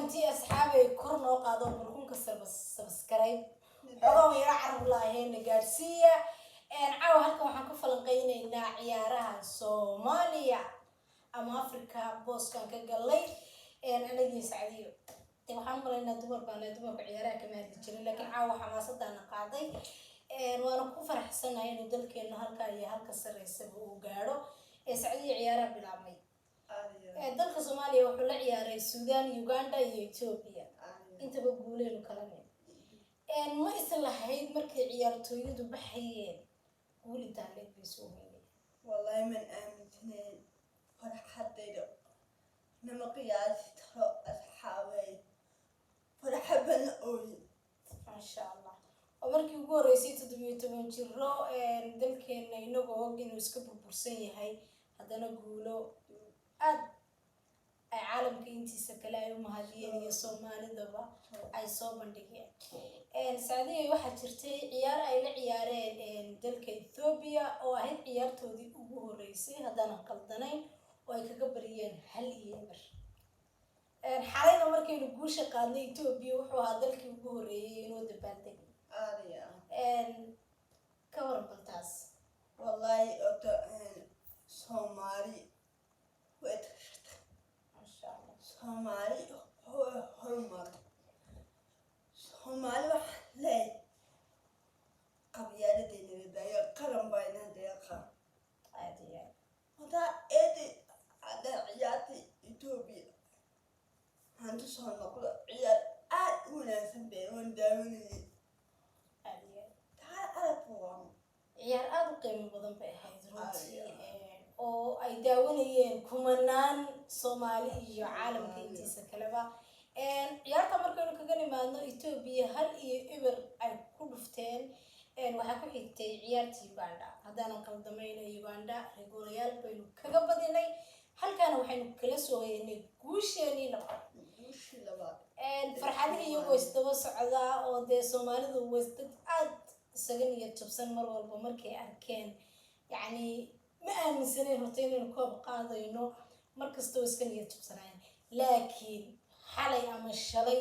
Comment, asxaabay, kor noo qaado balkunka subscribe. Xogaa yara carab laahayna gaadhsiiya. Caawa halkan waxaan ku falanqeynaynaa ciyaaraha Soomaaliya ama Africa booskan ka galay. Anagii Sacdiyo de waxaan umalaynaa dumar baan nahay, dumarka ciyaaraha kama hadli jirin, laakiin caawa xamaasadana qaaday. Waana ku faraxsanahay inuu dalkeenu halka iyo halka sarreysaba uu gaadho. Sacdiyo, ciyaaraha bilaabmay. Dalka Soomaaliya wuxuu la ciyaaray Sudan, Uganda iyo Ethiopia. Intaba guuleynu kala mid. Ma is lahayd markay ciyaartooyadu baxayeen guul intaa leeg bay soo hoynayeen? Wallahi man aaminsanayn. Farxadayda nama qiyaasi karo, asxaabay, farxad baan la ooyi. Maasha Allah, oo markii ugu horreysay 17 jiro dalkeena, inagoo og inuu iska burbursan yahay, haddana guulo aad ay caalamka intiisa kale ay u mahadiyeen iyo Soomaalidaba ay soo bandhigeen. Sacdiya, waxaa jirtay ciyaar ay la ciyaareen dalka Ethiopia oo ahayd ciyaartoodii ugu horreysay, haddaanan qaldanayn, oo ay kaga bariyeen 1-0. Xalayna markaynu guusha qaadnay, Ethiopia wuxuu ahaa dalkii ugu horreeyay inuu dabaaldegay. Aadiya. Ka waran baltaas? Wallahi oto Soomaali way tashatay. Maasha Allah. Soomaali way horumar. Soomaali waxaan leeyahay, qabyaaladayna daayo, qaran baa ina deeqa. Aad iyo aad. Hadaa eedi haddaa ciyaarta Ethiopia hantu soo noqdo, ciyaar aad u wanaagsan bay waan daawanayay. Aad iyo aad. Taa arag waa Ciyaar aada u qiimo badan bay ahayd runtii, oo ay daawanayeen kumanaan Soomaali iyo caalamka intiisa kaleba. Ciyaarta markaynu kaga nimaadno, Ethiopia 1-0 ay ku dhufteen. Waxaa ku xigtay ciyaarta Uganda, haddaanan qaldamayno. Uganda rigoolayaal baynu kaga badinay, halkaana waxaynu kala soo haynay guusheenii labaad. Guushii labaad. Farxadihii iyagoo isdaba socdaa, oo dee Soomaalidu was dad aad isaga niyad jabsan mar walba markay arkeen, yacni ma aaminsanayn horta inaynu koob qaadayno, mar kasta oo iska niyad jabsanayn, laakiin xalay ama shalay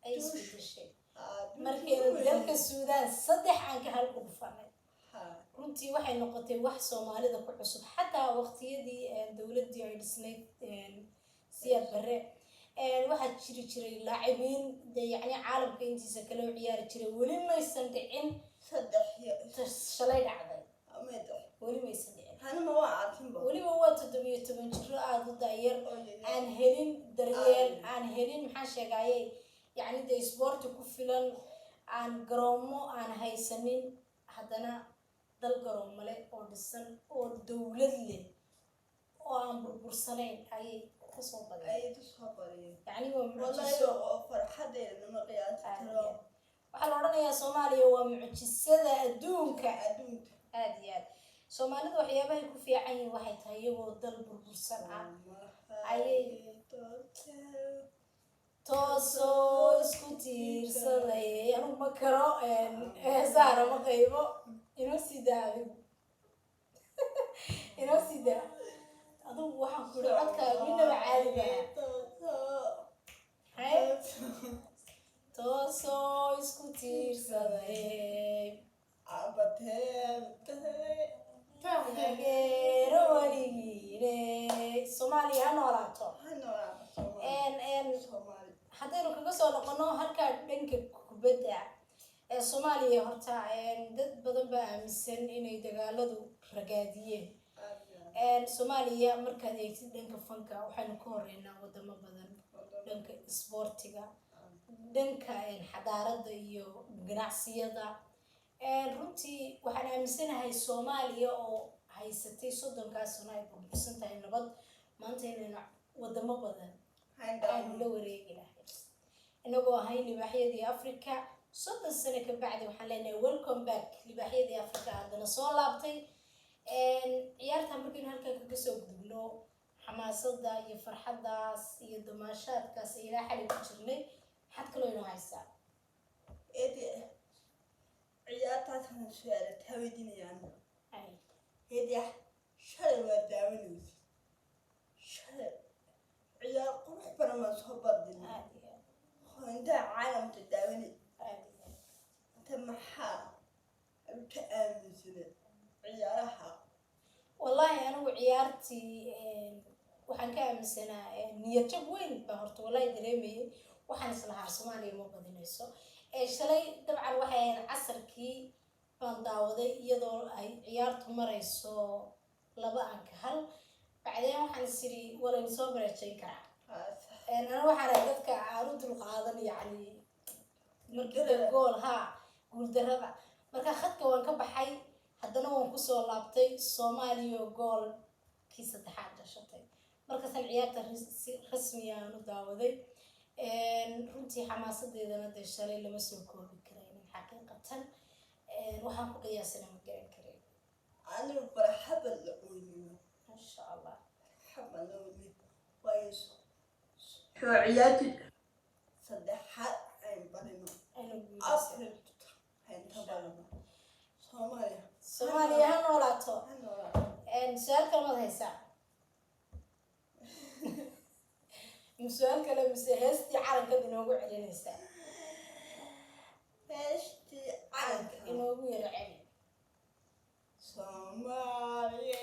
ay isbedeshay markaynu dalka Suudaan 3 aan ka 1 ku dhufanay. Runtii waxay noqotay wax Soomaalida ku cusub. Xataa waqtiyadii dowladdii ay dhisnayd Siyaad Barre, waxaa jiri jiray laacibiin dee yacni caalamka intiisa kale u ciyaari jiray. Weli maysan dhicin. Saddex iyo Shalay dhacday. Mid. Weli maysan dhicin. Hanuma waa arkinba. Weliba waa 17 jiro aada u da'yar, oo yaryar, aan helin daryeel, aan helin, maxaa sheegayay, yacni dee isboorti ku filan, aan garoomo aan haysanin, haddana dal garoomo leh oo dhisan oo dowlad leh oo aan burbursanayn ayay kasoo badeen. Ayay kusoo bariyeen. Yacni waa wallahi mucjiso. Oo farxadeeda nama qiyaasi karo. Waxaa la odhanayaa Soomaaliya waa mucjisada adduunka. Adduunka. Aada iyo aad. Soomaalidu waxyaabahay ku fiican yihiin waxay tahay, iyagoo dal burbursan ah toosoo isku tiirsaday. Anugu ma karo heesaara, ma qaybo. Inoo sii daa adigu, inoo sii daa adigu. Waxaan ku ihi codkaaga midnaba caadi baa. Hay, toosoo isku tiirsaday, taageero weligiine. Soomaaliya ha noolaato. Haddaynu kaga soo noqono halkaa dhanka kubadda ee Soomaaliya, horta dad badan baa aaminsan inay dagaaladu ragaadiyeen Soomaaliya. Markaad eegtid dhanka fanka, waxaynu ka horeynaa wadamo badan, dhanka isboortiga, dhanka xadaaradda iyo ganacsiyada. Runtii waxaan aaminsanahay Soomaaliya oo haysatay 30-kaas sano ay burbursan tahay nabad, maanta inaynu wadamo badan aanu la wareegi lahayn, inagoo ahayn libaaxyadii Africa. 30 sano ka bacdi waxaan leenahay welcome back, libaaxyadii Africa haddana soo laabtay. Ciyaarta markaynu halkaa kaga soo gudubno, xamaasada iyo farxadaas iyo damaashaadkaas ilaa xalay ku jirnay, maxaad kaloo inoo haysaa? Ciyaartaasna su-aala taa weydiinayaan. Ay. Edi, shalay waa daawanaysa, shalay ciyaar qurux badan baan soo bandhignay. Aad iyo Intaa caalamka daawanay. Aad iyo aad. Inta maxaa ka aaminsanay ciyaaraha? Wallaahi anigu ciyaartii waxaan ka aaminsanaa niyad jab weyn baa horta wallahi dareemayay. Waxaan islahaa Soomaaliya ma badinayso. Shalay dabcan waxay ahayd casarkii baan daawaday iyadoo ay ciyaartu marayso 2-1. Bacdeen waxaan is iri, walaynu soo bareejayn karaa. Aniga waxaan ahay dadka aan u dulqaadan, yacni markii dee gool haa guuldarada. Marka khadka waan ka baxay, haddana waan kusoo laabtay Soomaaliya goolkii saddexaad dhashatay. Markaasaan ciyaarta si rasmiya aan u daawaday. Runtii xamaasadeedana dee shalay lama soo koobi karaynin xaqiiqatan. Waxaan ku qiyaasana ma garan karayn. Anigu farxaba la ooynayo. Masha Allah. Farxaba la ooynayo, waayo soo ciyaartii saddexaad ayn barino. Aynu guuleysan. Afar ayn ka barino Soomaaliya. Soomaaliya ha noolaato. Ha noolaato. Su-aal kale maad haysaa? Su-aal kale mise heestii calankaad inoogu celinaysaa? Heestii calanka. Inoogu yaro celi. Soomaaliya.